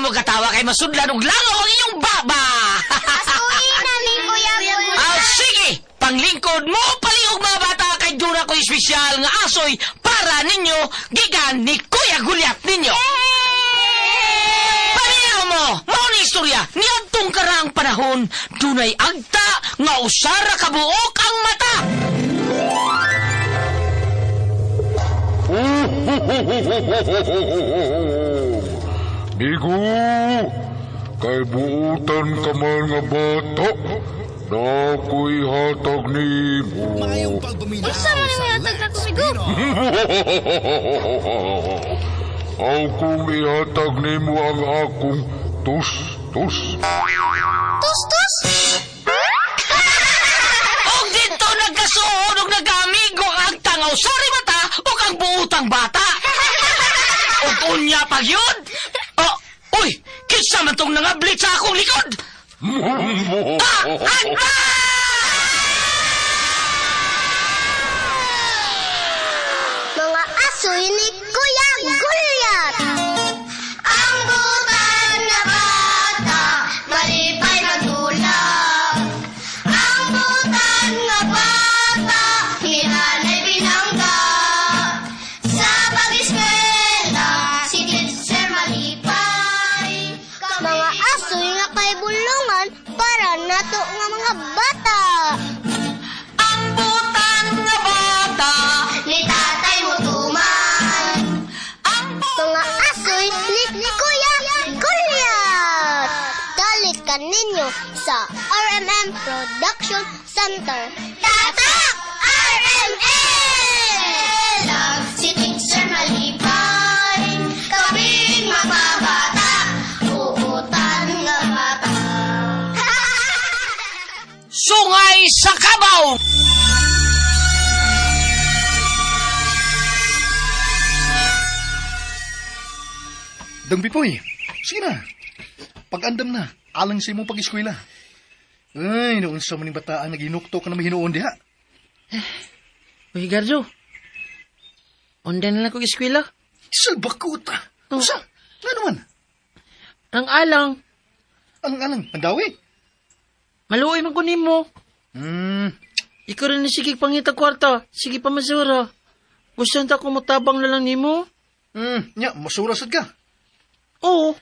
na mo katawa kay masudlan og langaw ang inyong baba. Asuhin na ni Kuya Gulyat. Ah, sige, panglingkod mo palihog mga bata kay duna ko espesyal nga asoy para ninyo gikan ni Kuya Gulyat ninyo. Paminaw mo, mao ni istorya niadtong karaang panahon, dunay agta nga usara ka buok ang mata. Migo, kay buutan ka man nga bata, nako'y hatag nimo. Maayong pagpaminaw Unsa man sa ang hatag Let's na kumigo? Pinoy. Aw kung ihatag nimo ang akong tus-tus. Tus-tus! Og dito nagkasuod og nagkaamigo ang agta nga usari mata ug ang buutang bata. Og unya pag yun. Oh, uy, kinsa man tong nangablit sa akong likod? Ah, agta! Mga asoy ni Kuya Gulyat! Ang butan na bata, malipay magdulap. Ang butan nga bata, hinanay binangga. Sa pag-eskwela, si teacher malipay. Mga asoy nga kay bulungan para nato nga mga bata. Ang butan nga bata, Ni tatay mo tuman. ang Mga asoy ni Kuya Gulyat! Dalit ka ninyo sa RMM Production Center. Tatak! RMM! Si Teacher malipay, kaming mga bata, uutan nga bata. Sungay sa kabaw. Dong Pipoy, sige na. Pag-andam na, alang sa imong pag-eskwela. Ay, noon sa maning bataan, naginukto ka na mahinuon diha. Uy, Gardo. Onda na lang kong eskwela. Salbakuta! Oh. Usa, nga naman? Ang alang, Alang-alang, pandawi. maluoy man ko nimo. Ikaw rin na sige pangita kwarta. Sige pa masura. Gusto ta ko mutabang na lang nimo? Nya, masura sad ka. Oo.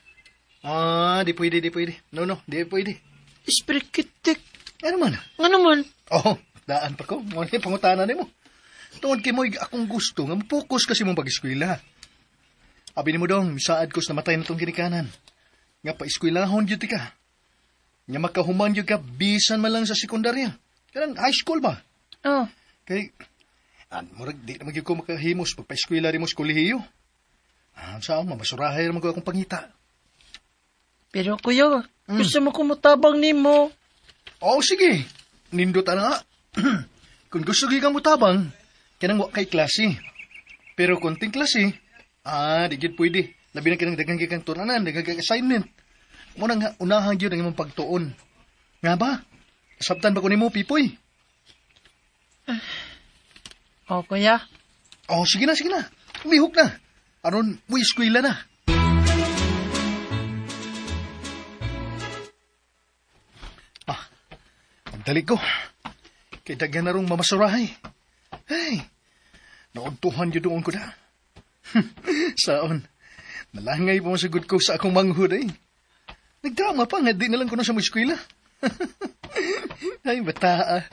Ah, di pwede, di pwede. No, no, di pwede. Isprikitik. Ano man? Nga naman? Oh, daan pa ko. Mo ni pangutana nimo. Tungod kay mo'y akong gusto nga mo-focus kasi mong pag-eskwela. Abi nimo dong, misaad ko sa namatay na tong ginikanan. Nga pa-eskwelahon gyud ti ka. Nga makahuman gyud ka bisan man lang sa sekundarya. Kanang high school ba? Oh. Kay murag di naman gyud ko makahimos pagpa-eskwela rin mo sa kolehiyo. Ah, saan mamasurahay naman ko akong pangita. Pero kuya, gusto mo ko mutabang nimo. Oo, sige. Nindot na nga. Kung gusto gyud kang mutabang, kanang wa kay klase. Pero konting klase, di gyud pwede. Labi na kanang daghang gyud kang tunanan, daghang kang assignment. Mo na nga unahan gyud ang imong pagtuon. Nga ba? Sabtan ba ko nimo, Pipoy? Oh, kuya. Oh, sige na, sige na. Umihok na. Aron, mo eskwela na. Ah, pagdali ko. Kay daghan na rong mamasurahay. Hey, naudtuhan yun doon ko na. Saon, nalangay pa masagod ko sa akong manghud eh. Nagdrama pa nga, di na lang ko na sa eskwela. Ay, bata ah.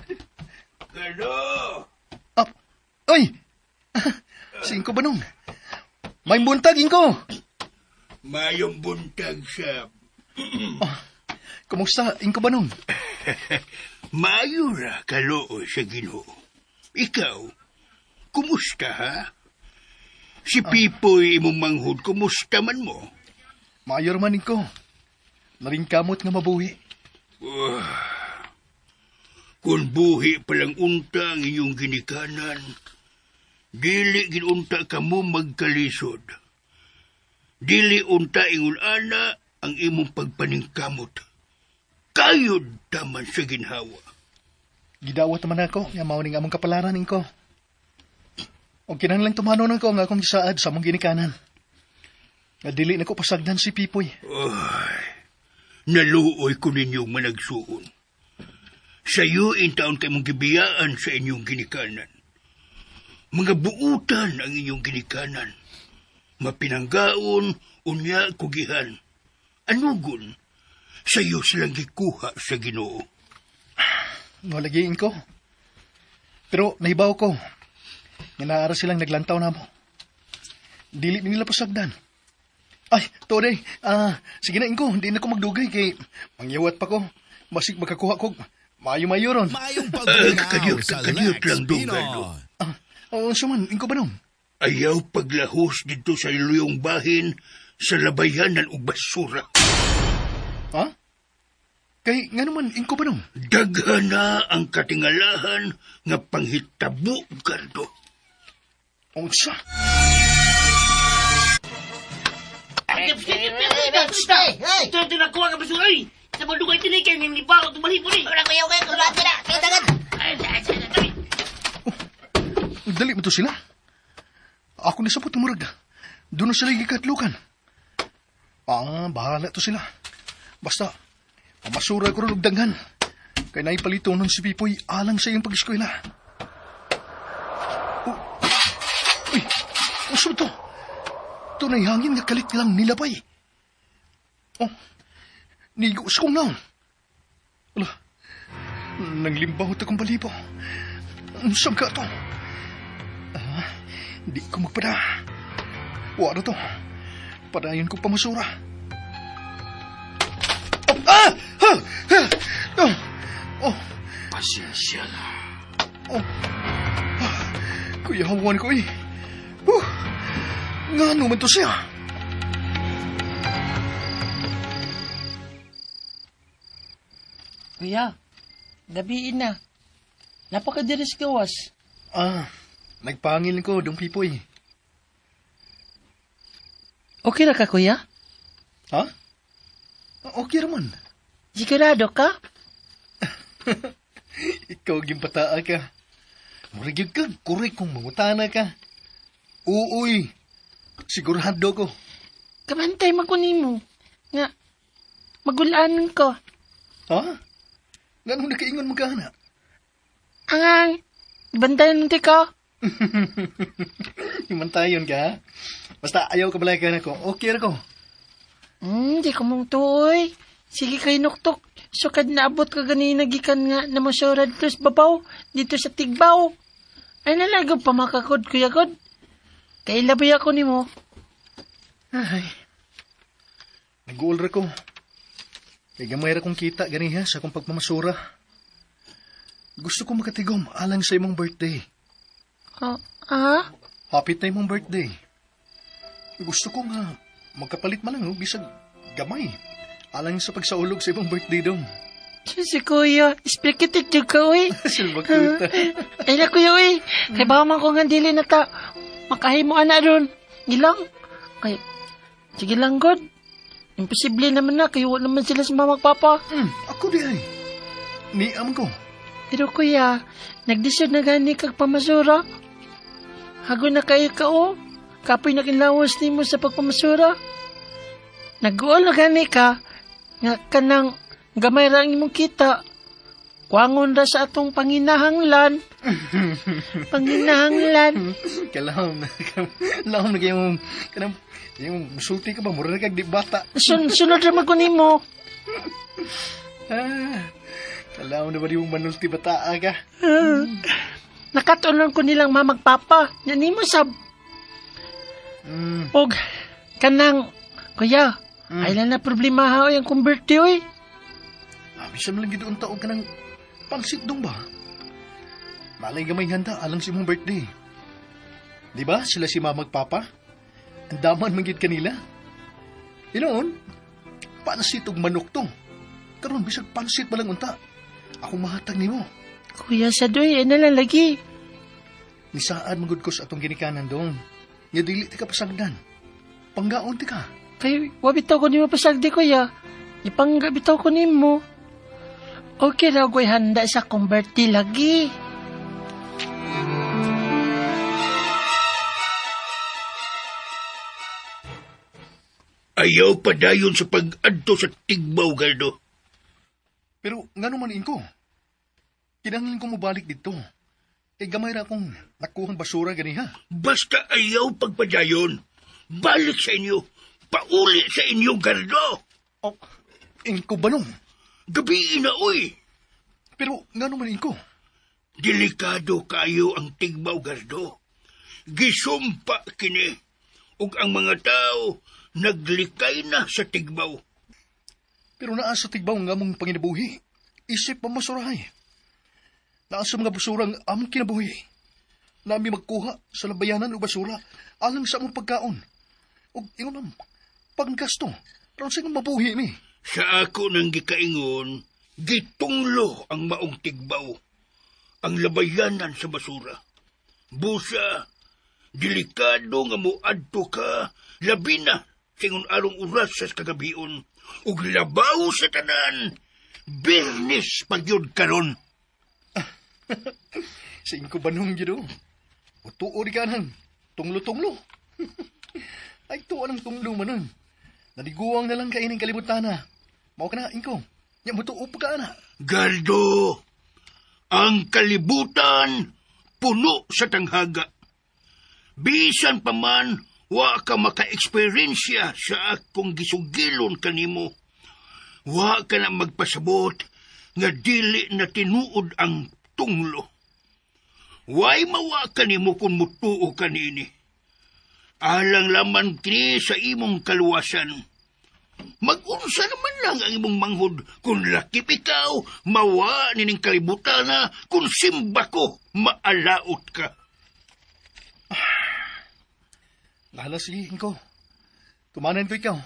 Hello! Ah, oy! Singko ba nung? May buntag, Inko! Mayong buntag sa Kumusta, Inko ba nung? Maayo ra kaloo sa Ginoo. Ikaw, kumusta ha? Si Pipoy imong manghud, kumusta man mo? Maayo man, Inko. Naringkamot nga mabuhi. Kung buhi palang unta ang inyong ginikanan, dili ginunta kamo magkalisod. Dili unta ingon ana ang imong pagpaningkamot. Kayod taman sa ginhawa. Gidawat naman ako, nga mao ning among kapalaran, Inko. O kinahanglan tumanon ko nga akong gisaad sa among ginikanan. Nga dili na ko pasagdan si Pipoy. Ay, naluoy ko ninyong managsuon. Sayo in taon kay mong gibiyaan sa inyong ginikanan. Mga buutan ang inyong ginikanan. Mapinanggaon, unya kugihan. Anugon, sayo silang gikuha sa Ginoo. Walagiin ko. Pero nahibaw ko. Nga naara silang naglantaw na mo. Dili nila pasagdan. Ay, tore, sige na inko, hindi na ko magdugay kay mangyawat pa ko. Basig makakuha ko. Mayo-mayo ron. Maayong pagpugnaw sa Kakadiyot Lex lang dong, Pino. Gardo. Oo, suman, inko ba nung? Ayaw paglahos dito sa iluyong bahin sa labayanan og basura. Ha? Kay nga naman, inko ba nung? Daghan na ang katingalahan nga panghitabo, Gardo. Unsa? Ito, nakuha ka basura, ay! Sa mga dugay tinikay, ni Baro, tumalipo ni. Wala kuya, kuya, kulate na. Kaya dagan. Ay, Dali mo to sila. Ako ni sapot tumurag. Doon na sila gikatlukan. Ah, bahala to sila. Basta, pamasura ko rin og daghan. Kay naipalito nun si Pipoy alang sa iyong pag-eskwela. Oh. Uy, uso to. Tunay hangin nga kalit lang nilabay. Oh, nigo sa kong naon. Ala, nanglimbaw ta kong balibo. Unsam ka to? Ah, di ko magpada. Wala to. Padayon ko pamasura. Oh, ah! Ha! Ha! Oh! Oh! Pasensya na. Oh! Ah, kuya, hawan ko eh. Nga naman to siya. Kuya, gabiin na. Napakadiris gawas. Ah, nagpangil ko, dong Pipoy. Okay ra ka, kuya? Ha? Okay raman. Sigurado ka? Ikaw gimpataa ka. Murag gyud ka, korek kung mangutana ka. Uuy, sigurado ko. Kamantay man ko nimo. Nga, magulaanan ko. Ha? Nganong nakaingon mo ka, ana? Angang, bantayan mo ka. Himantayon ka, ha? Basta ayaw ka balay ka na ko. Okay ra ko. Di ko mong tuoy. Sige kay nuktok. Sukad naabot ka ganina gikan nga na mosurad tos babaw dito sa Tigbaw. Ay nalago pa makakod kuya kod. Kay labay ako nimo. Ay. Nag-uol ra ko. Kay gamay ra kong kita ganiha sa akong pagmamasura. Gusto ko makatigom alang sa imong birthday. Ah? Hapit na imong birthday. Gusto ko nga magkapalit man lang, oh, bisag gamay. Alang sa pagsaulog sa imong birthday dong. Si kuya, speakitit jud ka oy. Silba kuta. Ay na kuya oy. Kay bawa man ko nga dili na ta makahimo ana ron. Gilang. Kay sige lang god. Imposible naman na kay wala naman sila sa mama papa. Ako di ay. Niam ko. Pero kuya, nagdesisyon na gani kag pamasura. Hago na kayo ka o. Kapoy nakinlawas nimo sa pagpamasura. Nag-uol na gani ka, nga kanang gamay ra ang imong kita. Kwangon ra sa atong panginahanglan. Panginahanglan. Kalahom na. Kalahom na kayong, kanang, yung musulti ka ba? Mura na kag di bata. Sunod ra man ko nimo. Ah, kalahom na ba di mong manulti bata ka? Nakatunon ko nilang mamagpapa. Nya nimo sab. Og kanang kuya, ay lang na problema ha oy ang convert oy. Ah, bisan man lang gid unta og kanang pansit dong ba? Malay gamay handa alang si mong birthday. Di ba sila si mama ug papa? Ang daman man gid kanila. Inoon, pansit og manok to. Karon bisag pansit ba lang unta. Ako mahatag nimo. Kuya sa doy, ay na lang lagi. Nisaad man gud ko sa atong ginikanan dong. Nga dili ti ka pasagdan. Panggaon ti ka. Kay wa bitaw ko nimo pasagdi kuya. Ipangga bitaw ko nimo. Okay ra ko'y handa sa converti lagi. Ayaw padayon sa pag-adto sa Tigbaw, Gardo. Pero ngano man inko? Kinahanglan ko mobalik dito. Kay gamay ra akong nakuhang basura ganiha. Basta ayaw pagpadayon. Balik sa inyo. Pauli sa inyo, Gardo. Oh, ingko banong. Gabi na, oy. Pero ngano man inko? Delikado kayo ang Tigbaw, Gardo. Gisumpa kini. Ug ang mga tao naglikay na sa Tigbaw. Pero naa sa Tigbaw nga among panginabuhi. Isip pamasurahay. Naa sa mga basura ang among kinabuhi. Nami magkuha sa labayanan o basura alang sa among pagkaon. Ug ingon am, panggasto. Aron sa imong mabuhi mi. Sa ako nang gikaingon, gitunglo ang maong Tigbaw, ang labayanan sa basura. Busa, delikado nga moadto ka, labi na singon arong oras sa kagabion, ug labaw sa tanan, Biyernes pa gyud karon. Sa ingko banong gyud o. Utuo di kanang tunglo-tunglo. Ay tuo ng tunglo manon. Naliguang na lang kaining kalibutan na. Mao ka na, ingko. Nya mo tuo pa ka na. Gardo, ang kalibutan puno sa tanghaga. Bisan pa man, wa ka maka-eksperyensya sa akong gisugilon kanimo. Wa ka na magpasabot nga dili na tinuod ang tunglo. Way mawa kanimo kung mutuo kanini. Alang laman kini sa imong kaluwasan. Mag-unsa naman lang ang imong manghod kung lakip ikaw, mawa nining kalibutan na kung simba ko, maalaot ka. Lala, sige, ingko. Tumanan ko ikaw.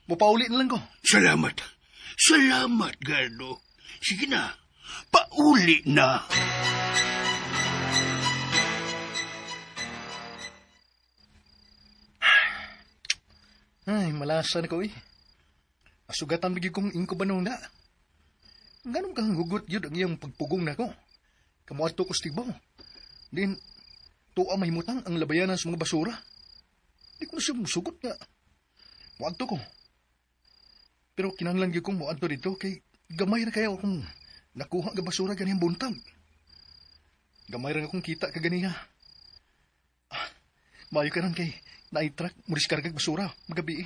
Mupauli na lang ko. Salamat. Salamat, Gardo. Sige na, pauli na. Ay, malasa na ko eh. Asugatan bigay kong ingko ba nung na. Ganun kang hugot yun ang iyang pagpugong na ko. Kamuadto ko sa Tigbaw. Din, tuwa mahimutang ang labayanan sa mga basura. Di ko na siya musugot nga. Muadto ko. Pero kinahanglan gyud kong muadto dito kay gamay ra kayo akong nakuha nga basura ganihang buntag. Gamay ra akong kita kaganiha. Ah, maayo ka kay naay truck mo diskarga basura magabi.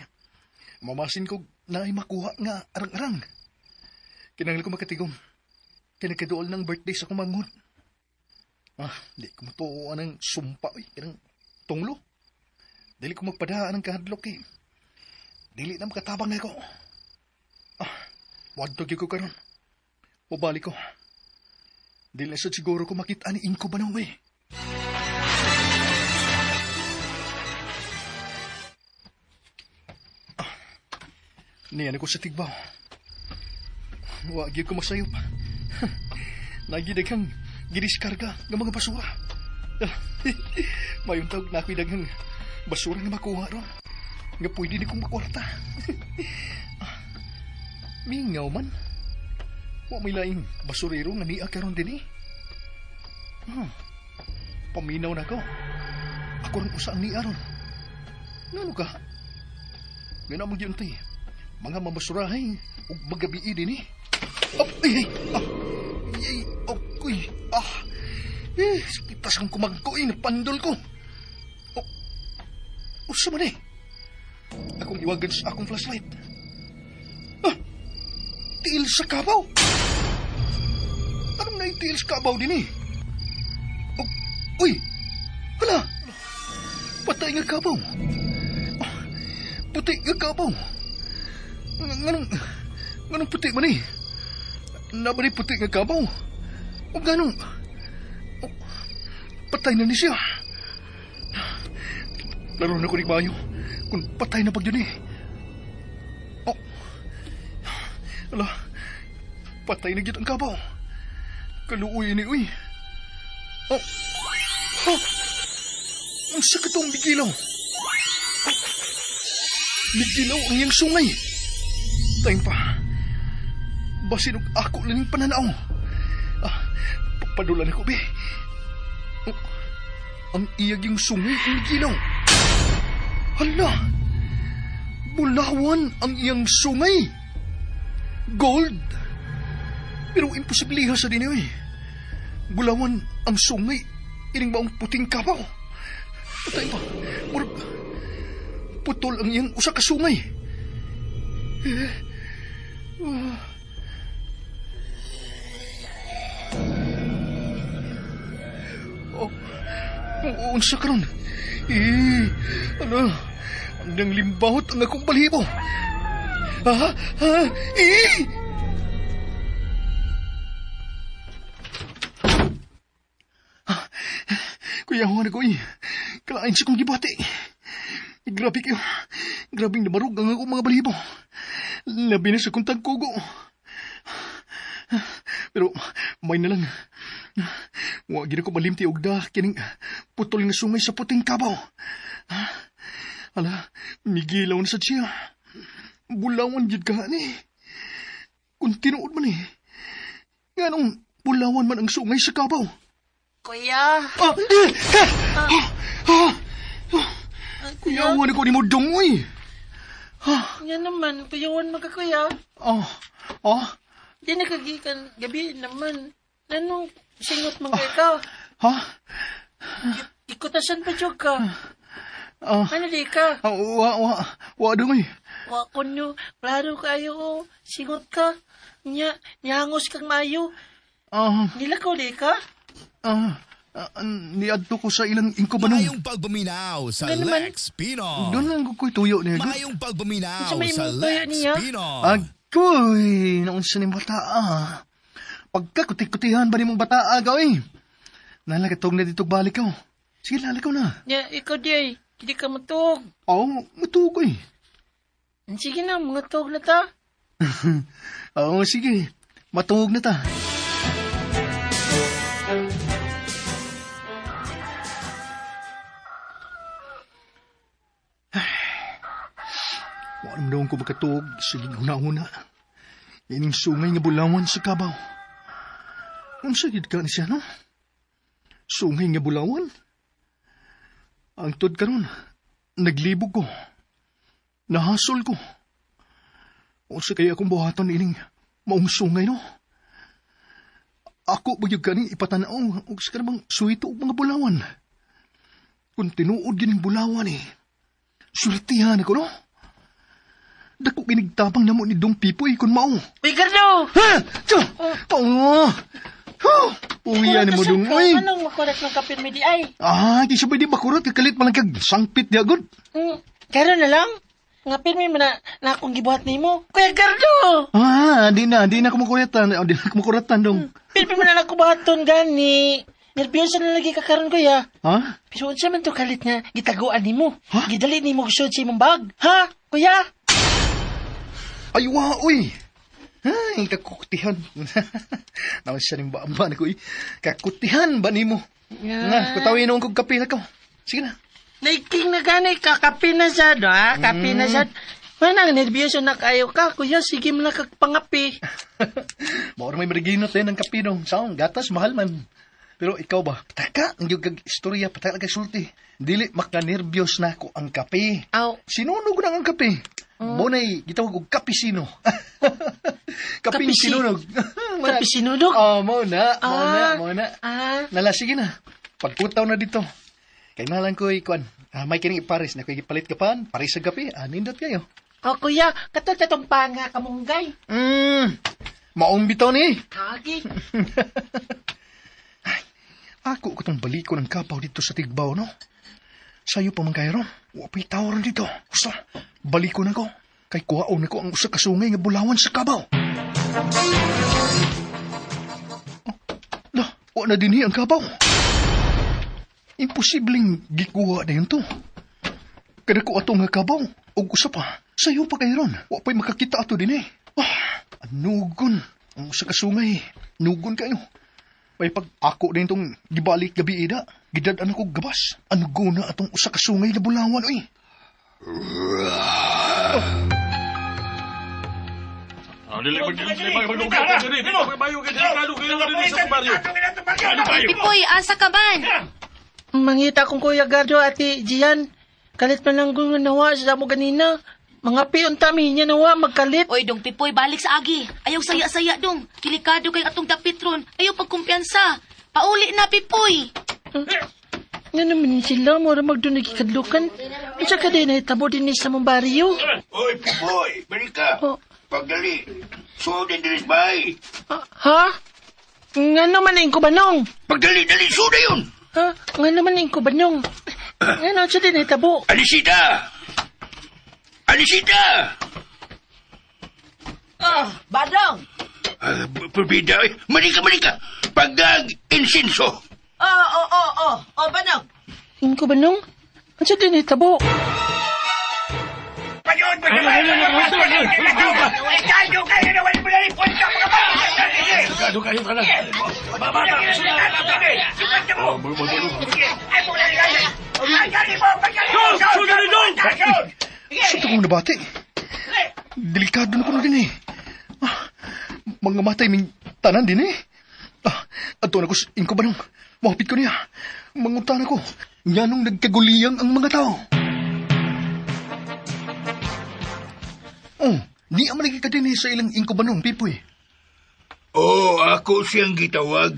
Mamasin ko naay makuha nga arang-arang. Kinahanglan ko makatigom. Kay nagkaduol ng birthday sa akong manghod. Ah, di ko matuo ang sumpa oy, kanang tunglo. Dili ko magpadaan ang kahadlok eh. Dili na makatabang na ako. Ah, wadto gyud ko karon. Mobalik ko. Dili na sad siguro ko makita ni Ingko Banaw eh. Ah, niyan ako sa Tigbaw. Wa gyud ko masayop. Nagidaghang gidiskarga ng mga basura. Mayong tawag na ako'y daghang basura nga makuha ron. Nga pwede ni kong makwarta. Ah, mingaw man. Wa may laing basurero nga niya karon din eh. Ah, paminaw na ko. Ako rin usa ang niya ron. Ngano ka? Ngano mo yun tay? Mga mamasurahay ug magabii din eh. Oh, ay, ay, ah, ay, oh, uy, ah. Eh, kitas kang kumagko eh, napandol ko. Oh, usa man eh. Akong iwagan sa akong flashlight. Ah, tiil sa kabaw. Anong naitiil sa kabaw din eh? Oh, uy, hala. Patay nga kabaw. Ah, puti nga kabaw. Nganong puti man eh? Nabali puti nga kabaw. O ganong, oh, patay na ni siya. Laro na ko ni Bayo. Kung patay na pag yun eh. Oh. Ala, patay na gyud ang kabaw. Kaluoy ni uy. Oh. Oh. Ang sakit tong migilaw. Oh. Migilaw ang iyang sungay. Tayong pa. Basin og ako lang yung pananaw. Ah, padulan ako, be. Oh, ang iyag yung sungay ang migilaw. Hala! Bulawan ang iyang sungay. Gold. Pero imposible sa dinyo eh. Bulawan ang sungay. Ining maong puting kabaw. Patay pa. Murag, putol ang iyang usa ka sungay. Oh, unsa karon? Eh, ano? Ang nang limbahot ang akong balhibo. Ha? Ha? Eh! Kuya, huwag ko eh. Kalain sa kong gibati. Grabe kayo. Grabing nabarog ang akong mga balhibo. Labi na sa kong tagkugo. Pero may na lang. Wa gid ko malimti og da kining putol nga sungay sa puting kabaw. Ala, migilaw na sa siya. Bulawan gid ka ni. Kung tinuod man eh. Nganong bulawan man ang sungay sa kabaw. Kuya! Ah! Eh! Ah! Ah! Ah! Kuya, wala ko ni mo dungoy. Nga naman, kuyawan man ka, kuya. Oh, oh, Di nakagikan gabi naman. Anong singot man kay ka? ha? Ikutasan pa jud ka. Ah, Ano di ka? ah, wa, wa, wa dungoy. Wa kunyo, klaro kayo oh. Singot ka. Nya, nyangos kang maayo. Ah, Nilakaw di ka? ah, ah, niadto ko sa ilang ingkobanong. Maayong pagpaminaw sa Ganun man. Lex Pino. Doon lang ko ko'y tuyo niya. Maayong pagpaminaw Unsa may sa imong tuyo Lex niya? Pino. Agoy, naunsa ni bata ah. Pagkakuti-kutihan ba ni mong bata ah, gawin? Nalakatog na dito balik ko. Sige, lalakaw na. Nya, ikaw di ay. Hindi ka matuog. Oo, matukoy. Sige na, mga tuog na ta. Oo, sige. Matuog na ta. Wala naman ko makatuog. Sige, huna-huna. Ining sungay nga bulawan sa kabaw. Unsa gid ka ni siya, no? Sungay nga bulawan? Ang tud karon, naglibog ko. Nahasol ko. Unsa kaya akong buhaton ining maong sungay, no? Ako ba gyud kaning ipatanaw og sa kanang suwito og mga bulawan? Kung tinuod gining bulawan eh, sultihan ako, no? Dako kinigtabang namo ni Dong Pipoy kung mao. Uy, Gardo! Ha! Tiyo! Oo! Huh! Uwian ni mo dong, uy! Anong makurat ng kapir mi di ay? Ah, di siya pwede makurot. Kakalit man lang kag sangpit di agad. Karon na lang. Nga pirmi man na akong gibuhat nimo. Kuya Gardo! Ah, di na ako makuratan. Di na ako makuratan dong. Pirmi man na ako buhaton gani. Nerbiyoso na lagi ka karon kuya. Ha? Pero unsa man to kalit nga gitaguan nimo? Ha? Gidali nimo gusod sa imong bag. Ha? Kuya? Ay, wa, uy! Ay, kakukutihan. Naman siya ning baamba na ko, uy. Kakutihan ba nimo? Nga, kutawin noong kong kape na ko. Sige na. Naiking na gani ka, kape na sad, ha? Kape na sad. Manang nerbiyoso na kayo ka, kuya, sige mo na kagpangape. Maura may mariginot eh ng kape dong. Saong, gatas, mahal man. Pero ikaw ba, pataka, ang yung kag istorya, pataka kag sulti. Dili makanerbiyos na ako ang kape. Aw. Sinunog na ang kape. Bunay, gitawag og kapisino. Kaping sinunog. Kape sinunog? Oh, mo na, mo na, mo na. Ah. Nala, sige na. Pagputaw na dito. Kay nalang ko'y, kuan, may kining ipares na ko'y gipalit ka pan, pares sa kape, nindot kayo. O kuya, katol sa tong panga kamunggay. Maong bitaw ni. Kagi. Ako ko tong baliko ng kapaw dito sa Tigbaw, no? Sayo pa man kayo ron. Wa pa'y tao ron dito. Gusto, baliko na ko. Kay kuhaon na ko ang usa ka sungay nga bulawan sa kabaw. Oh, na, wa na dinhi ang kabaw. Imposibleng gikuha na yun to. Kada ko ato nga kabaw, og usa pa, sayo pa kayo ron. Wa pa'y makakita ato dinhi. Ah, nugon. Ang usa ka sungay, nugon kayo. May pag ako din tong gibalik gabi ida, gidad-an ako gabas. Ano na atong usa ka sungay na bulawan, oy. Pipoy, asa ka man? Mangita kong Kuya Gardo, Ate Gian. Kalit man lang kong nawa sa mo ganina. Mga pion tami niya nawa magkalit. Oy, dong Pipoy, balik sa agi. Ayaw saya-saya, dong. Delikado kay atong dapit ron. Ayaw pagkumpiyansa. Pauli na, Pipoy. Nga naman sila, mura magdunag ikadlukan. Unsa ka din nahitabo din sa mong baryo? Oy, Pipoy, balik ka. Oh. Pagdali. Sudin dinis bay. Ah, ha? Nga naman ang kubanong. Pagdali, dali, suda yun. Ha? Nga naman ang kubanong. Nga na siya din nahitabo. Alisita! Alisita! Oh, Badong! Ah, Pabida, eh. Manika, manika. Pagdag insinso. Oh, oh, oh, oh, oh, Badong! Ang kubanong? Unsa din nahitabo? Sa kong nabati. Delikado na ko na din eh. Ah, mga matay ming tanan din eh. Ah, ato na ko sa ingko banong. Mahapit ko niya. Mangutan ako. Nganong nagkaguliyang ang mga tao. Oh, di ang malagi ka din eh sa ilang ingko banong, Pipoy. Oh, ako siyang gitawag.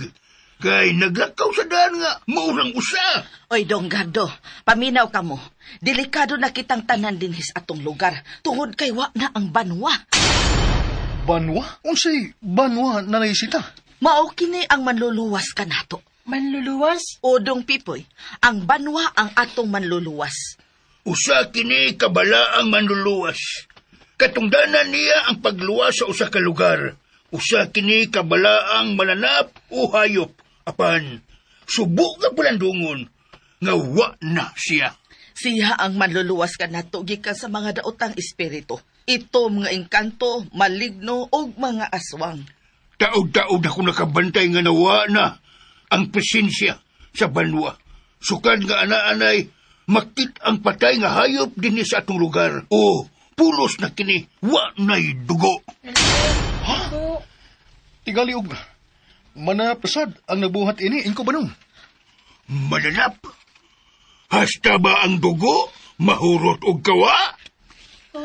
Kay naglakaw sa daan nga, maurang usa. Oy, Dong Gardo, paminaw ka mo. Delikado na kitang tanan dinhis atong lugar. Tungod kay wa na ang banwa. Banwa? Unsay banwa na naisita? Mao kini ang manluluwas kanato. Manluluwas? O Dong Pipoy, ang banwa ang atong manluluwas. Usa kini kabala ang manluluwas. Katungdanan niya ang pagluwas sa usa ka lugar. Usa kini kabala ang mananap o hayop. Apan, subo ka pulandungon nga wa na siya. Siya ang manluluwas kanato gikan sa mga daotang espiritu. Ito mga engkanto, maligno ug mga aswang. Taod-taod ako nakabantay nga nawa na ang presensya sa banwa. Sukad nga ana-anay, makit ang patay nga hayop dinhi sa atong lugar. O, pulos na kini, wa na'y dugo. Tigali og manapasad ang nabuhat ini ingko banong. Mananap. Hasta ba ang dugo mahurot og kawa?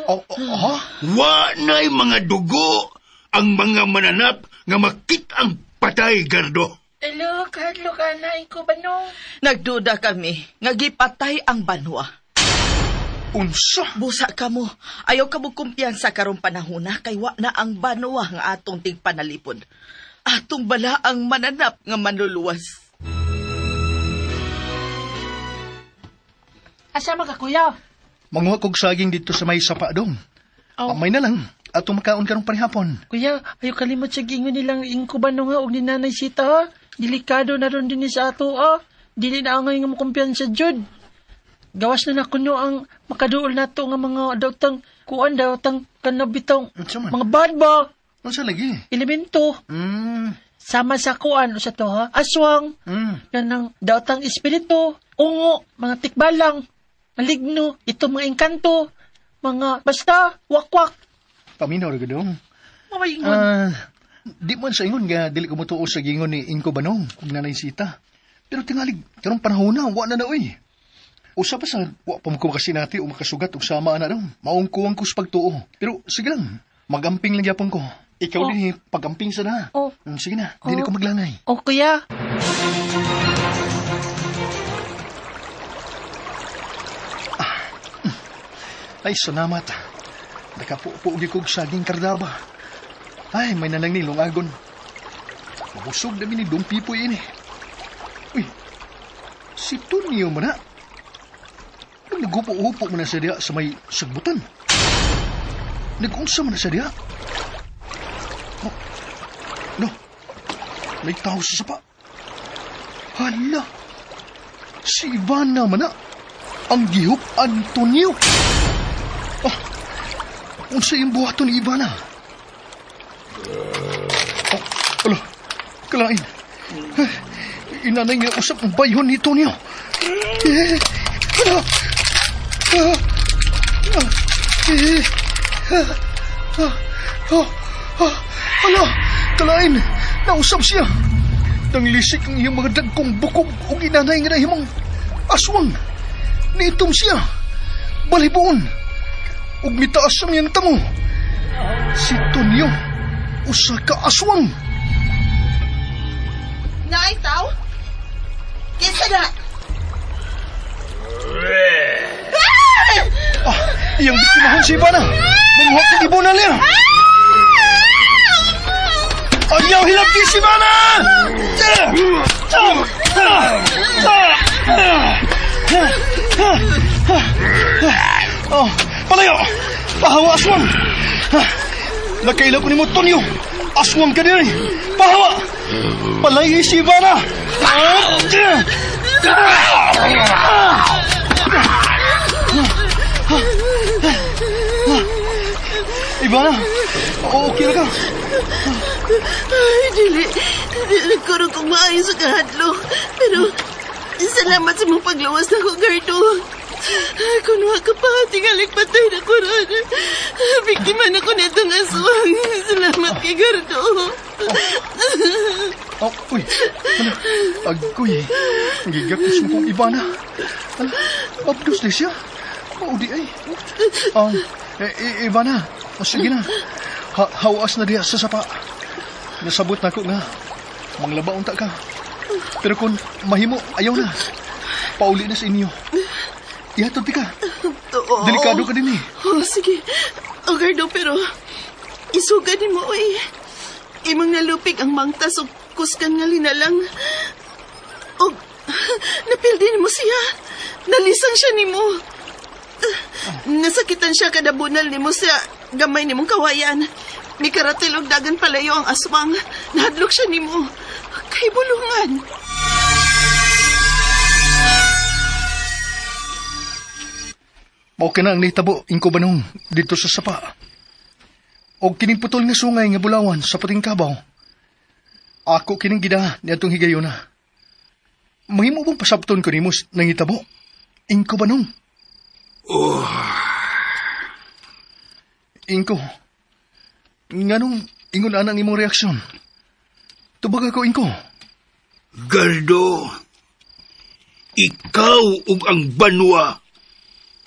Oh, oh, ha? Wa na'y mga dugo ang mga mananap nga makit ang patay, Gardo. Hello, kahadlo ka na, ang kubanong. Nagduda kami nga gipatay ang banwa. Unsa? Busa ka mo. Ayaw ka mo kumpiyansa karong panahona kay wa na ang banwa nga atong tigpanalipod. Atong bala ang mananap nga manluluwas. Asa man ka, kuya? Manguha kog saging dito sa may sapa dong. Oh. Amay na lang. Atong makaon karong panihapon. Kuya, ayaw kalimot sa gingon nilang ingkuban nga og ni Nanay Sita ha. Delikado na ron din sa ato ha. Dili na angay nga makumpiyansa jud. Gawas na na kuno ang makaduol nato nga mga daotang kuan daotang kanabitong Unsa man? mga bad ba Unsa lagi? elemento sama sa kuan sa to ha aswang kanang daotang espiritu ungo mga tikbalang maligno ito mga engkanto mga basta wakwak Paminaw ra gud dong. Mamaingon. Ah, di man sa ingon nga dili ko motuo sa gingon ni Inko Banong ug Nanay Sita. Pero tingalig karong panahon na wa na na oy. Usa pa sa wa pa mo ko makasinati o makasugat og sama ana dong. Maong kuwang ko sa pagtuo. Pero sige lang, magamping lang gyapon ko. Ikaw Oh. din pagamping sa na. Oh. Sige na, dili Oh. ko maglangay. O kuya, Ay, salamat. Nakapupo gyud kog saging kardaba. Ay, may nalang ni lungagon. Mabusog na mi ni Dong Pipoy ini. Uy, si Tonyo man na. Naghupo-hupo man na siya diha sa may sagbutan. Nag-unsa man na siya diha. Oh, no, may tao sa sapa. Hala, si Ivana man na. Ang gihop Antonio. Unsa yung buhaton ni Ivana? Oh, ala, kalain. Eh, inanay nga usap ang bayhon ni Tonyo. Eh, ala, ah, ah, eh, ah, ah, ah, ah, ala, kalain, nausap siya. Nanglisik ang iyang mga dagkong bukog ug inanay nga nahimong aswang. Niitom siya. Balibuon. Ug mitaas ang iyang tamo. Si Tonyo, usa ka aswang. Naay tao? Kinsa na? Ah, iyang biktimahon si Ivana. Mamuha kang ibona niya. Ayaw hilabti si Ivana! Oh, palayo! Pahawa, aswang! Nakaila ko nimo, Tonyo! Aswang ka din! Pahawa! Palayo si Ivana! Ivana! Okay na ka? Ay, dili. Dili ko rin kung maayo sa kahadlok. Pero, salamat sa mong paglawas na ko, Gardo. Kung wa ka pa, tingalik patay na ko ron. Biktima na ko nitong aswang. Salamat kay Gardo. Oh, uy. Ano? Agoy. Gigakos mo kong Ivana. Ala, mabdos di siya. Oo, di ay. Ivana, o sige na. Hawas na diya sa sapa. Nasabot na ko nga. Manglaba unta ka. Pero kung mahimo, ayaw na. Pauli na sa inyo. Ihatod di ka. Oo. Delikado ka din eh. Oh, sige. O, Gardo, pero isugad mo, oy. Imong nalupig ang mangtas o kuskan nga linalang. O, napildi mo siya. Nalisang siya nimo. Nasakitan siya kada bunal nimo sa gamay nimong kawayan. Mikaratil og dagan palayo ang aswang. Nahadlok siya nimo. Kay bulungan. Mao ka na ang nahitabo ingko banong dito sa sapa. Og kining putol nga sungay nga bulawan sa puting kabaw. Ako kining gida niadtong higayuna. Mahimo bang pasabton ko nimo nangitabo? Ingko banong. Oh. Ingko. Nganong ingon ana ang imong reaksyon? Tubag ako, Ingko. Gardo, ikaw ug ang banwa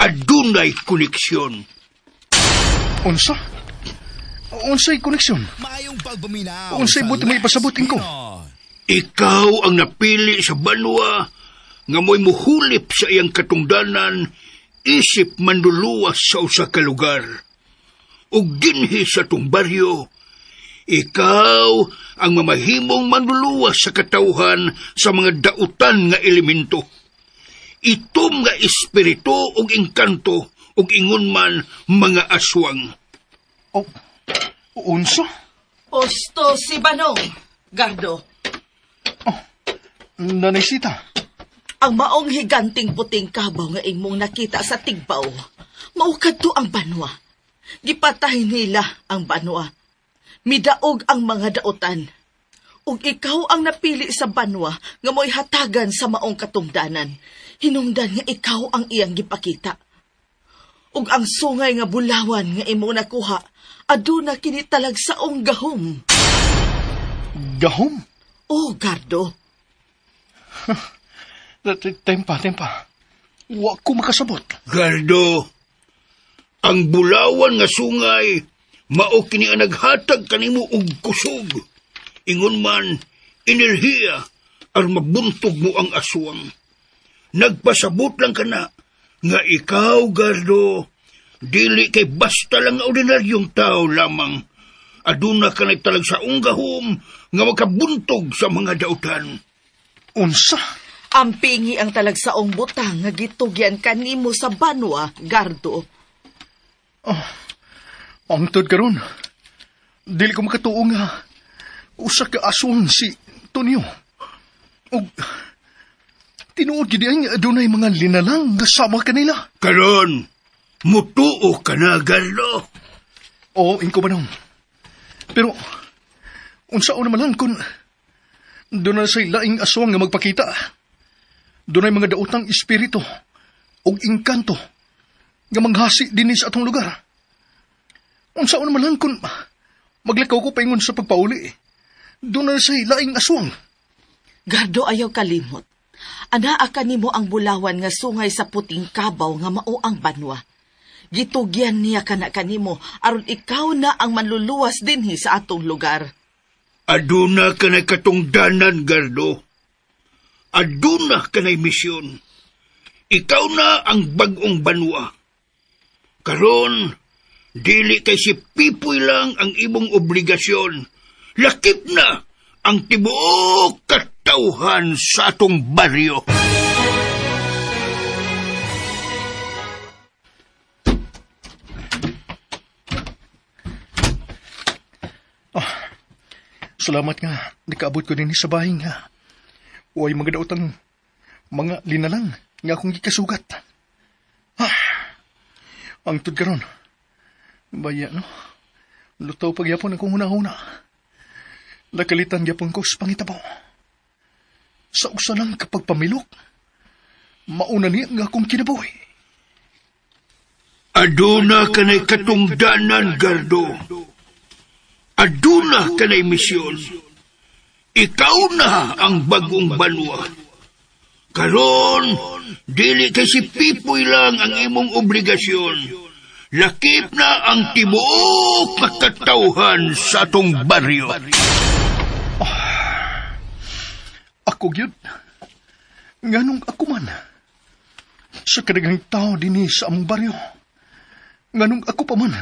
adunay koneksyon. Unsa? Unsay koneksyon? Maayong pagpaminaw. Unsay sa buti mo ipasabot, Lex Ingko? Pino. Ikaw ang napili sa banwa nga mo'y muhulip sa iyang katungdanan isip manluluwas sa usa ka lugar. Ug dinhi sa tong baryo, ikaw ang mamahimong manluluwas sa katawhan sa mga dautan nga elemento. Itom nga espiritu ug engkanto ug ingon man mga aswang. Oh, unsa? Osto si Banong, Gardo. Oh, Nanay Sita. Ang maong higanting puting kabaw nga imong nakita sa tigbaw, mao kadto ang banwa. Gipatay nila ang banwa. Midaog ang mga dautan. Ug ikaw ang napili sa banwa nga mo'y hatagan sa maong katungdanan. Hinungdan nga ikaw ang iyang gipakita. Ug ang sungay nga bulawan nga imong nakuha, aduna kini talagsaong gahom. Gahom? Oh, Gardo. Tempa, tempa. Wa ko makasabot. Gardo, ang bulawan nga sungay, mao kini ang naghatag kanimo og kusog. Ingon man, enerhiya, aron mabuntog mo ang aswang. Nagpasabot lang kana nga ikaw, Gardo, dili kay basta lang nga ordinaryong tao lamang. Aduna ka na talagsaong gahom nga makabuntog sa mga dautan. Unsa? Ampingi ang talagsaong butang nga gitugyan kanimo sa banwa, Gardo. Oh, angtod karon. Dili ko makatuo nga usa ka aswang si Tonyo. Og tinuod gid ang adunay mga linalang nga sama kanila. Karon, mutuo ka na, Gardo. Oo, ingko ba nung. Pero, unsaon naman lang kung doon na sa'y laing aswang nga magpakita. Doon ay mga daotang espiritu og engkanto nga manghasi dinhi sa atong lugar. Unsaon naman lang kung maglakaw ko paingon sa pagpauli. Doon na sa'y laing aswang. Gardo, ayaw kalimot. Anaa kanimo ang bulawan nga sungay sa puting kabaw nga mao ang banwa. Gitugyan niya kana kanimo aron ikaw na ang manluluwas dinhi sa atong lugar. Aduna ka na katungdanan, Gardo. Aduna ka na'y misyon. Ikaw na ang bagong banwa. Karon, dili kay si Pipoy lang ang imong obligasyon. Lakip na ang tibuok katawhan sa atong baryo. Salamat nga, nakaabot ko din sa bahay nga. Uway mga daotang mga linalang nga akong gikasugat. Ah, ang tud karon. Baya no. Lutaw pagyapon akong hunahuna. Nakalitan gyapon ko sa pangitabo. Sa usa lang kapag pamilok, mauna niya nga akong kinabuhi. Aduna ka na'y katungdanan, Gardo. Aduna ka na'y misyon. Ikaw na ang bagong banwa. Karon, dili kay si Pipoy lang ang imong obligasyon. Lakip na ang tibuok na katawhan sa atong baryo. Ako gyud. Nganong ako man. Sa kadaghang tao dinhi sa among baryo. Nganong ako pa man.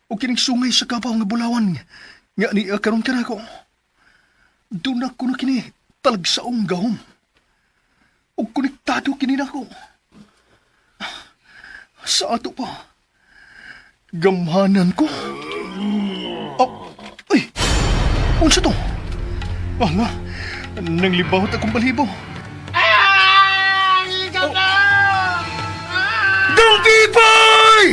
O kining sungay sa kabaw nga bulawan nga niya karon kanako. Doon ako na kini talagsaong gahom. O konektado kini nako. Sa ato pa. Gamhanan ko. Oh, ay! Unsa to? Ala, nanglibawat akong balibo. Ah! Dong Pipoy!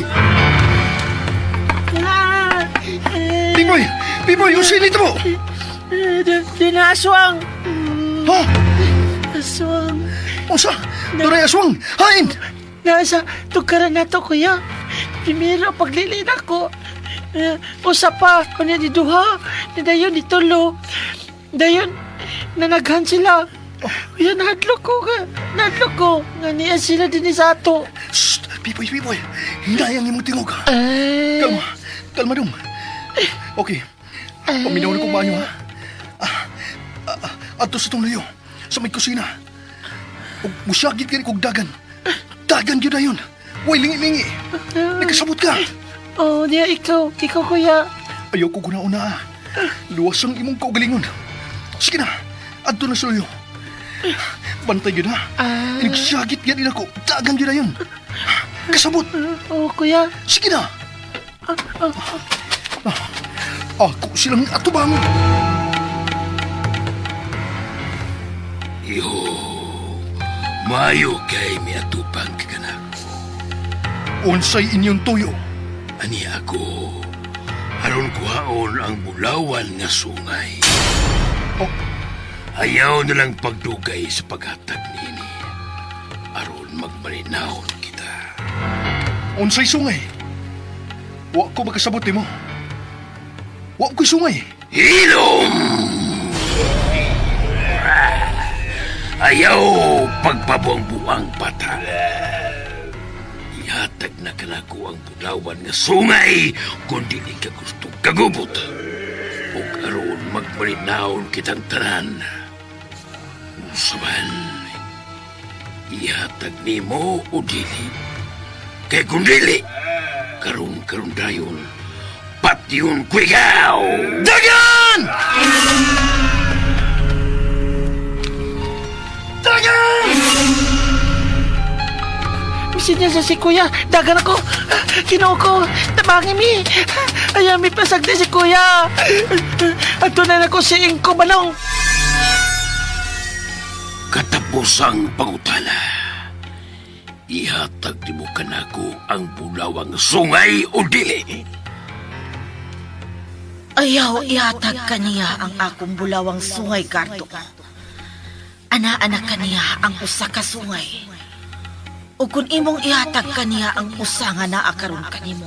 Pipoy! Pipoy, usin ito mo! Di na aswang. Ha? Aswang. Unsa? Doray aswang! Hain! Nasa tukaran na to, kuya. Primero, paglilin ako. Eh, usa pa, kunya di duha. Ni dayon, di tulo. Dayon, nanaghan sila. Kuya, nahadlok ko. Nahadlok ko. Nga niya sila din sa ato. Shh! Pipoy, Pipoy! Hinayang imong tingog. Ay, Kalma. Kalma dong. Okay. Paminaw na kong banyo, ha? Ah, ah, ah, adto sa tong layo. Sa may kusina. Ug musyagit gani kog dagan. Dagan gyud dayon. Way lingi-lingi. Nakasabot ka. Oh, niya ikaw. Ikaw, kuya. Ayaw ko guna-una. ah. Luwas ang imong kaugalingon. Sige na. Adto na sa layo. Bantay gyud ha. Ah. Nagsyagit gyud ako. Dagan gyud dayon. Kasabot. Oh, kuya. Sige na. Ako silang atubang. Iho, mayo kay miatupang kakanako. Unsay inyong tuyo. Ani ako, aron kuhaon ang bulawan nga sungay. Oh. Ayaw na lang pagdugay sa paghatag nini. Aron magmalinawon kita. Unsay sungay. Wa ko makasabot nimo. Wa ko'y sungay. Hilom! Ayaw pagpabuang-buang bata. Ihatag na kanako ang bulawan nga sungay kung dili ka gusto kagubot. Ug aron magmalinawon kitang tanan. Usaban, ihatag nimo o dili. Kay kung dili, karon-karon dayon, patyon ko ikaw! Dagan! Dagan! Misin niya sa si kuya. Dagan ako. Kinoo ko. Tabangi mi. Ayaw mi pasagdi si kuya. Ato na nako si Ingko Balong. Katapusang pangutana. Ihatag di mo kanako ang bulawang sungay o dili. Ayaw ihatag kaniya ang akong bulawang sungay, Gardo. Ana-ana kaniya ang usa ka sungay. O kung imong ihatag kaniya ang usa nga naa karon kanimo,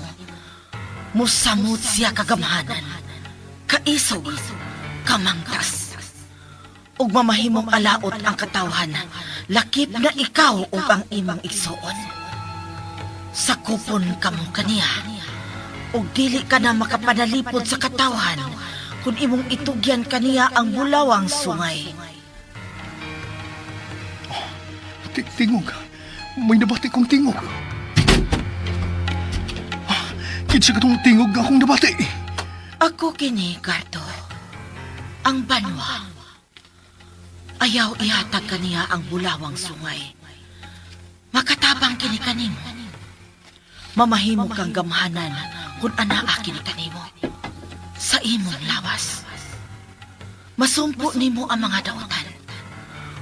musamot siya kagamhanan, kaisog, kamangtas. Ug mamahimong alaot ang katawhan, lakip na ikaw ug ang imong igsuon. Sakupon kamo kaniya. Ug dili ka na makapanalipod sa katawhan kung imong itugyan kaniya ang bulawang sungay. Tingog. May nabati kong tingog. Ah, kinsa katong tingog nga akong nabati? Ako kini, Gardo. Ang banwa. Ayaw ihatag kaniya ang bulawang sungay. Makatabang kini kanimo. Mamahimo kang gamhanan kung anaa kini kanimo. Sa imong lawas. Masumpo nimo ang mga dautan.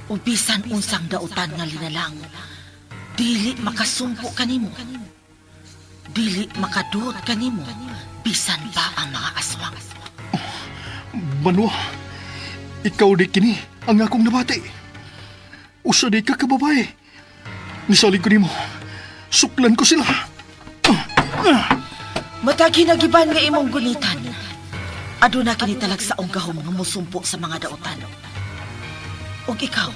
O bisan unsang dautan nga linalang. Dili makasumpo kanimo. Dili makaduot kanimo. Bisan pa ang mga aswang. Banwa, ikaw di kini ang akong nabati. Usa di ka kababae. Nisalig ko nimo. Suklan ko sila. Matag hinagiban nga imong gunitan. Aduna kini talagsaong gahom nga mosumpo sa mga dautan. Ug ikaw,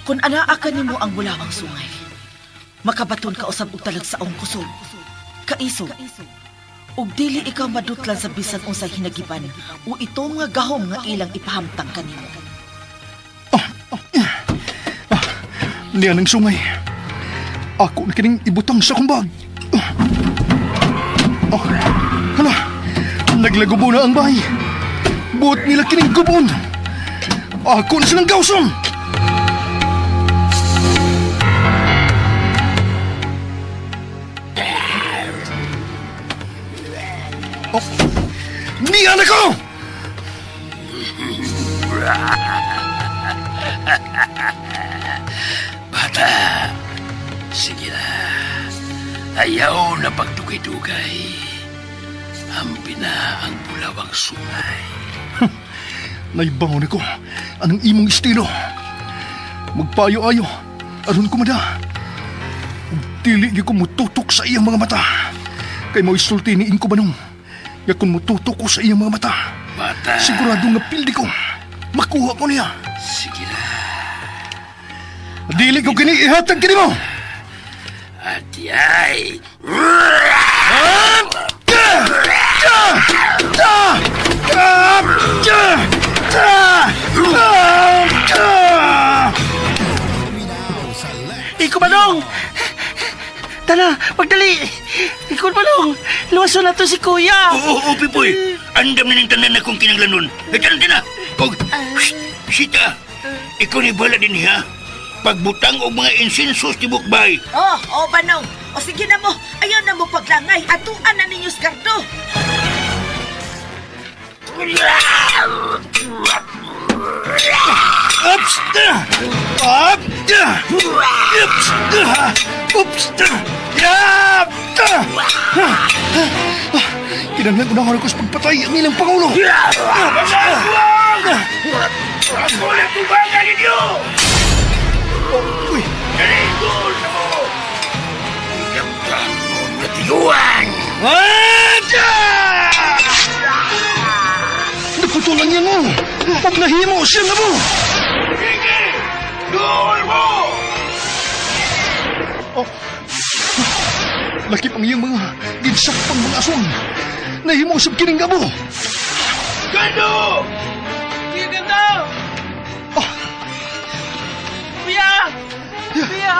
kung anaa ka nimo ang bulawang sungay, makabaton ka usab og talagsaong kusog, kaisog. Ug dili ikaw madutlan sa bisan unsay hinagiban o itong nga gahom nga ilang ipahamtang kanimo. Niya ng sungay. Ako na kining ibutang sa akong bag. Oh, hala, naglagubo na ang bahay. Buot nila kining gubon. Ako na silang gawson. Oh, niya na ko! Bata, sige na. Ayaw na pagdugay-dugay. Hampi na ang bulawang sungay. Naibangon ako. Anong imong estilo? Magpayo-ayo. Aron kumada. Ug dili gyud ko mututok sa iyang mga mata. Kay mo isulti ni Inko Banong. Nga kung mututok ko sa iyang mga mata, Bata, sigurado nga pildi ko. Makuha ko niya. sige na. Dili ko kini ihatag kini mo. At yay! Iko Manong! Tala, pagdali! Iko Manong! Luwason na to si Kuya! Oo, oo, Pipoy. Andam na ng tanan na kong kinanglanon. Eh, tanan na. Og, shh, sita. Ikaw ni bala din ha. Pagbutang og mga insensos tibok bay. Oh, oh, Banong. O sige na mo. Ayaw na mo paglangay. Atuan na ninyo, Gardo. Ups! Up! Ups! Ups! Yap! Kinahanglan unahon ako sa pagpatay ang ilang pangulo. Ako na tubangan ninyo! Uy, Kaligol na mo! Ikamtan mo katiguan! Naputulan niya mo! Pag nahimo siya nga mo! Sige! Duol mo! Oh. Lakip ang iyang mga ginsakpang mga aswang. Nahimo sab kining gabo. Gando! Kuya Gando! Oh. Kuya! Kuya!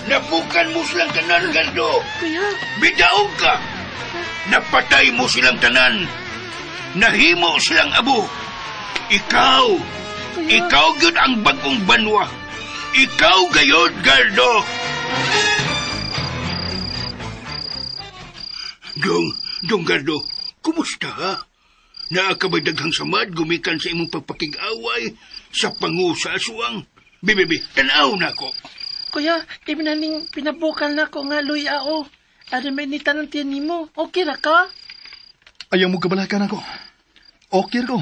Napukan mo silang tanan, Gando! Kuya! Bidaog ka! Napatay mo silang tanan! Nahimo silang abo! Ikaw! Ikaw gyud ang bagong banwa! Ikaw gayod, Gardo! Dong, Dong Gardo, kumusta ha? Naa ka ba'y daghang samad gumikan sa imong pagpakig-away sa pangu sa aswang? Bibibi, tanaw na ko. Kuya, kay ning pinabukal na ko nga luya o. Aron may ni tanong tiyan nimo. Okay ra ka? Ayaw mo kabalakan ako. Okay ko.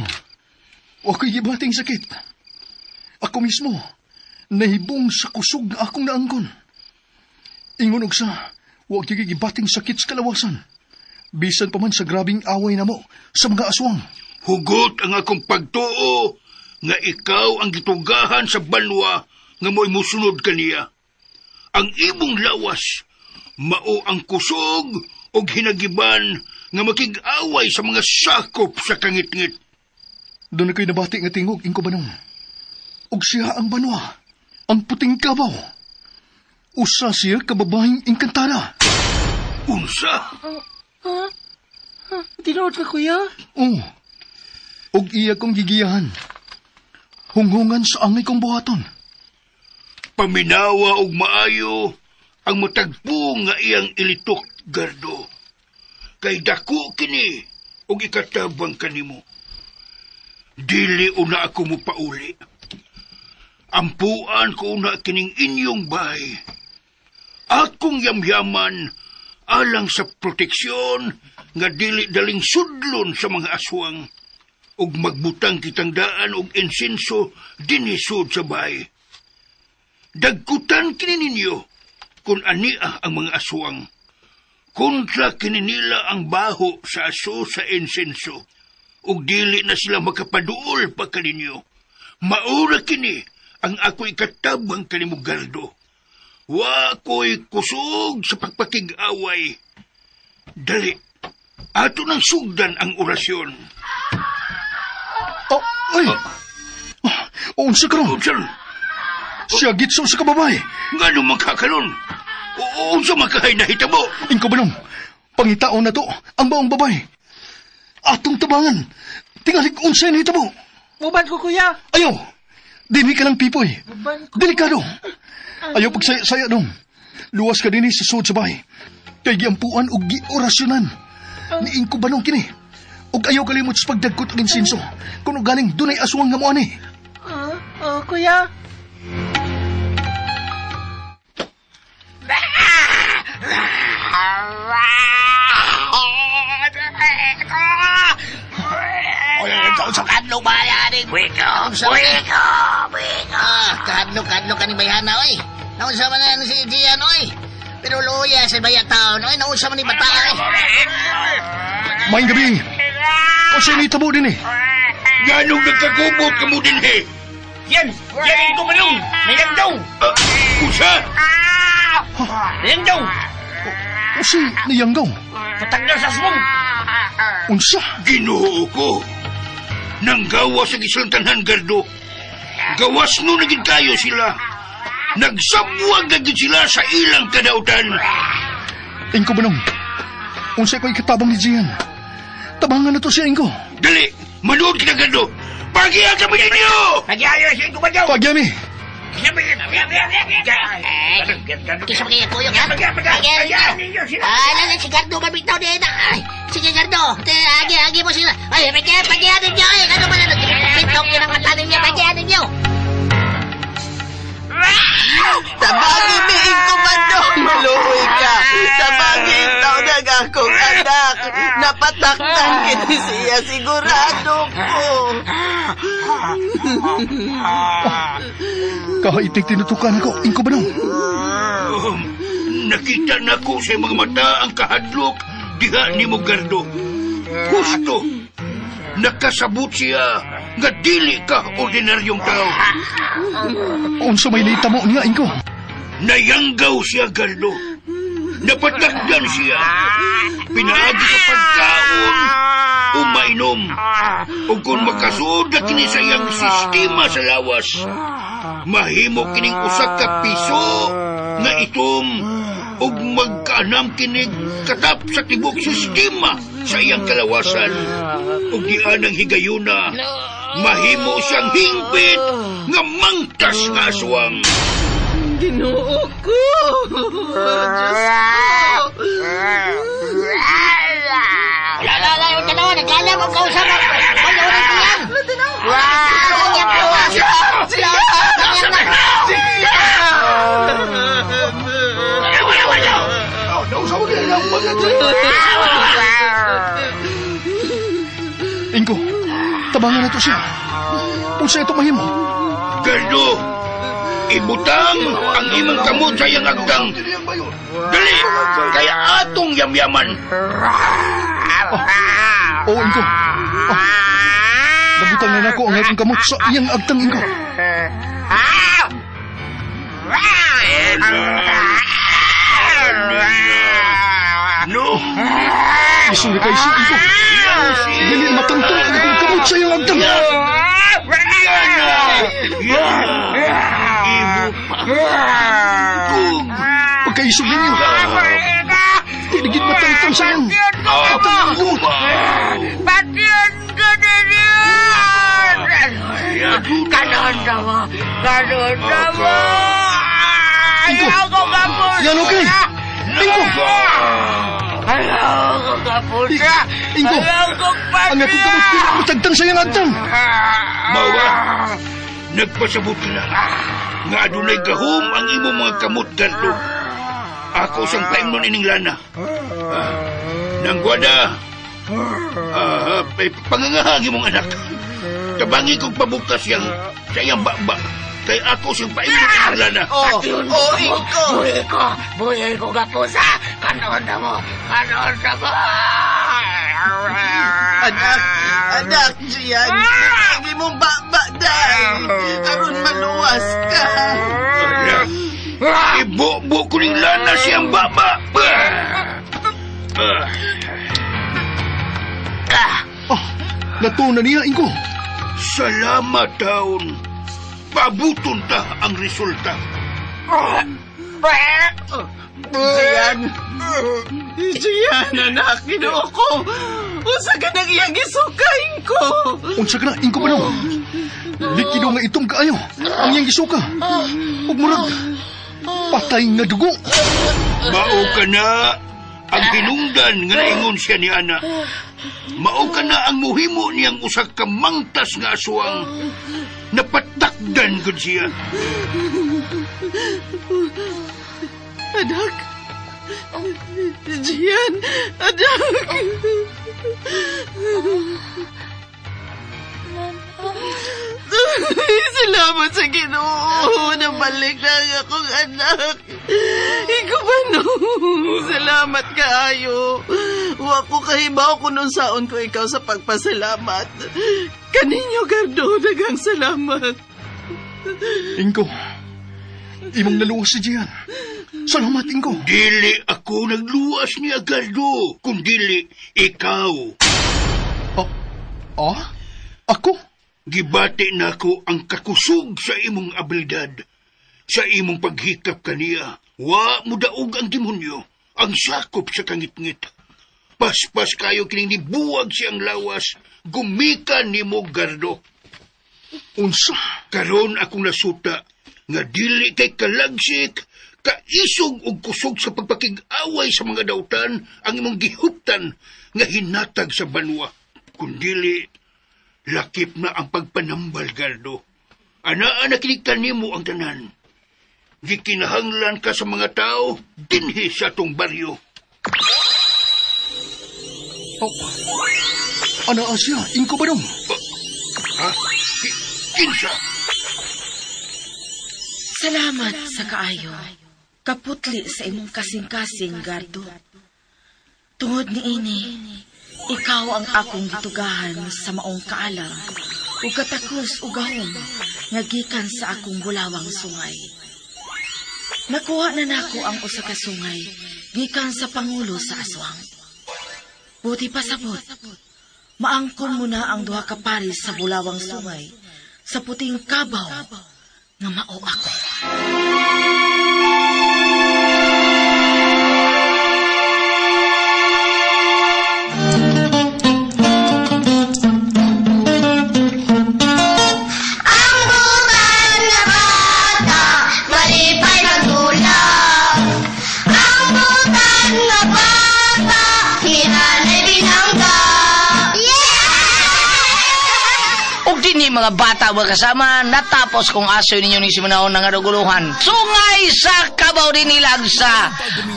Okay gibating sakit. Ako mismo, nahibong sa kusog nga akong naangkon. Ingon og sa, wag gyud gibating sakit sa kalawasan. Bisan pa man sa grabing away namo sa mga aswang. Hugot ang akong pagtuo nga ikaw ang gitugahan sa banwa nga mo'y musunod kaniya. Ang imong lawas Mao ang kusog og hinagiban nga makig-away sa mga sakop sa kangitngit. Doon na ko'y nabati nga tingog, Ingko Banong. Og siya ang banwa, ang puting kabaw. Usa siya kababahing engkantada. Unsa? Tinuod ka, kuya? Oo. Og iya kong gigiyahan. Hunghungan sa angay kong buhaton. Paminawa og maayo ang matagpo nga iyang ilitok, Gardo. Kay dako kini og ikatabang kanimo. Dili una ako mo pauli. Ampuan ko una kining inyong bahay. Akong yamyaman alang sa proteksyon nga dili daling sudlon sa mga aswang ug magbutang kitang daan og insenso dinhi sud sa bahay. Dagkutan kini ninyo kung ania ang mga aswang. Kontra kini nila ang baho sa aso sa insenso ug dili na sila makapaduol pa kaninyo. Maura kini ang ako ikatabang kanimo, Gardo. Wa ko'y kusog sa pagpakig-away. Dali, ato nang sugdan ang orasyon. Oh, ay! Oh, unsa karon? Unsa? Siya gitso sa kababay. Ngano man ka karon? Unsa man kahay nahitabo? Ingko Banong, pangitaon na to ang baong babay. Atong tabangan. Tingalig unsay nahitabo. Muban ko, kuya. Ayaw! Dini ka lang, Pipoy. Muban ko. Delikado. Ayaw pagsaya-saya dong. Luwas ka dinhi sa sud sa bahay. Kay giampuan og giorasyonan. Ni Ingko Banong kini. Og ayaw kalimot sa pagdagkot og insinso. Kung galing dunay aswang nga moani. Oh, kuya. Kahadlok, kahadlok ka ni Bayhana, oy. Naunsa man na si Gian, oy. Pero luya sa baya taon, oy. Naunsa man ni bata, oy. Maayong gabi. O siya nitabo din eh. Nganong nagkagubot ka mo din eh? Yan! Yan ang kumanong! Nayangdaw! Usa! Nayangdaw! O si niyanggaw. Patagdar sa aswang! Unsa? Ginoo ko! Nanggawa sa gisultanhan, Gardo. Gawas no naging kayo sila. Nagsabwag na gid sila sa ilang kadautan. Ingko Banong. Unsa ko ikatabang ni Gian. Tabangan na to siya, Ingko. Dali! Manood kita, Gardo! Pagiya kami ninyo! Nagyayo siya kumanong! Pagyami. Kisa pa kaya kuyog, ha? Ay, si Gardo mabitaw din na. Ay, sige, Gardo. Agi, agi mo sila. Ay, pagiyan, pagiyan ninyo. Ay, ano ba na? Pitong yun ang mata ninyo. Pagiyan ninyo. Tabagi mi Ingko Banong, maluoy ka. Tabagi taon ang akong anak. Napataktan kini siya, sigurado ko. Kahaitig tinutukan ako, Ingko Banong. Nakita na ko sa mga mata ang kahadlok diha ni mo, Gardo. Husto, nakasabot siya nga dili ka ordinaryong tao. Unsa may nahitamo niya, Ingko? Nayanggaw siya, Gardo. Napatakdan siya. Pinaagi sa pagkaon o mainom. O kung makasuod na kini sa iyang sistema sa lawas, mahimo kining usa ka piso nga itom ug magkaanam kini katap sa tibok sistema sa iyang kalawasan. Ug dianang higayuna, mahimo siyang hingpit nga mangtas nga aswang. Ginoo ko! Diyos ko! Wala, wala, wala. Yung tanawa, nagkalam ang kausap. Ay, oras niyan. Ingko, tabangan na to siya. Unsa ito mahimo? Gardo, ibutang ang imong kamot sa iyang agtang. Dali, kaya atong yamyaman. Oo, Ingko. Oh. Nabutang na nako ang akong kamot sa iyang agtang, Ingko. Anay, No. Isong kay si Ingo. Dili matangtang ang akong kamot sa iyang agtang. Imo pa. Kung Pagkaisog ninyo. Dili gid matangtang sa iyang agtang ang kamot. Patyon ko na niyan! Kanon na mo! Kanon na mo! Ingo! Ayaw ko kapusa! Yan okay! Ingo! Ayaw ko kapusa! Ingo! Ayaw ko Ang akong kamot dili matagtang sa iyang agtang. Mawa, nagpasabot ka na. Nga adunay gahom ang imong mga kamot, Gardo. Ako sang paimnon ining lana. Nangwada, pangangahang imong anak. Tabangi kong pabukas yang sa iyang baba. Kay ako siyang paimnon ining lana. Oh, oh, Ingo. Buhi ko! Buhi ko kapusa! Kanon na mo! Kanon na mo! Anak, anak, Gian. Ang imong baba, day. Aron maluwas ka. Ibubo ko ning lana siyang baba. Oh, natuon na niya, Ingo. Salamat, taon. Pabuton ta ang resulta. Gian. Gian, anak, Ginoo ko. Usa ka nang iyang gisukain ko. Unsa ka na, Ingo ba no? Likido nga itom kaayo. Ang iyang gisuka. Ug murag patay nga dugo. Mao ka na ang hinungdan nga naingon siya ni Ana. Mao ka na ang muhimo niyang usa ka mangtas nga aswang. Napatakdan gud siya. Anak. Gian, anak. Salamat sa Ginoo. Nabalik na ang akong anak. Ikaw ba nung? Salamat kaayo. Wa ko kahibaw kung unsaon ko ikaw sa pagpasalamat. Kaninyo, Gardo, daghang salamat. Ingo, imong naluwas si Gian. Salamat, Ingo. Dili ako nagluwas niya, Gardo, kundili ikaw. Oh, ah? Ako? Gibati nako ang kakusog sa imong abilidad. Sa imong paghikap kaniya, wa mo daog ang demonyo, ang sakop sa kangitngit. Paspas kayo kining nibuwag siyang lawas, gumikan nimo Gardo. Unsa? Karon akong nasuta nga dili kay kalagsik, kaisog og kusog sa pagpakig-away sa mga dautan ang imong gihuptan nga hinatag sa banwa. Kundili, lakip na ang pagpanambal, Gardo. Anaa na kini kanimo ang tanan. Gikinahanglan ka sa mga tao dinhi sa atong baryo. Oh. Ana siya, Ingo ba nung? Ha? Kinsa? Salamat sa kaayo. Kaputli sa imong kasing-kasing, Gardo. Tungod ni ini, ikaw ang akong gitugahan sa maong kaalam ug katakos ug gahom nga gikan sa akong bulawang sungay. Nakuha na nako ang usa ka sungay gikan sa pangulo sa aswang. Buti pa sabot, maangkon mo na ang duha ka paris sa bulawang sungay sa puting kabaw nga mao ako. Ang butan na bata, malipay magulong. Ang butan na bata, hinanay binangga. Yeah! Ug dinhi mga bata mga kasama, natapos kong asoy ninyo ni Simunaon ng aruguluhan. Sungay sa kabaw din nilag sa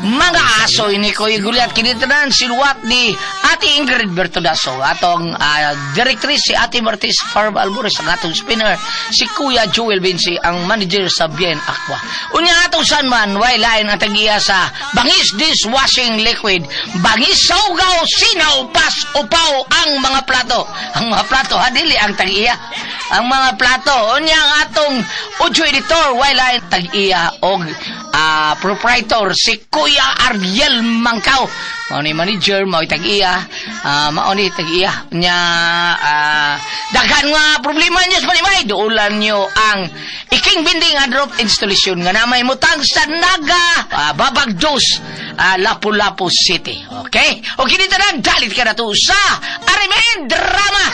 mga asoy ni Kuya Gulyat. Kinitanan siluwat ni Ate Ingrid Bertodaso. Atong directrice si Ate Martis Farb Alborez, ang atong spinner si Kuya Joel Vinci, ang manager sa Bien Aqua. Unya atong Sanman, way lain ang tagiya sa Bangis Dishwashing Liquid. Bangis saugaw, sinaw, pas, upaw ang mga plato. Ang mga plato, ha, dili ang tagiya. Ang mga plato. Unya ang atong audio editor while ay tag-iya og proprietor si Kuya Ariel Mangkaw. Mao ni manager, mao tag-iya, mao ni tag-iya. Unya daghan nga problema niyo sa Panimay, duulan niyo ang Iking Binding and Roof Installation nga namay mutang sa Naga, Babag Dos, Lapu-Lapu City. Okay? O kini tanan, dalit ka na to sa Arimen Drama.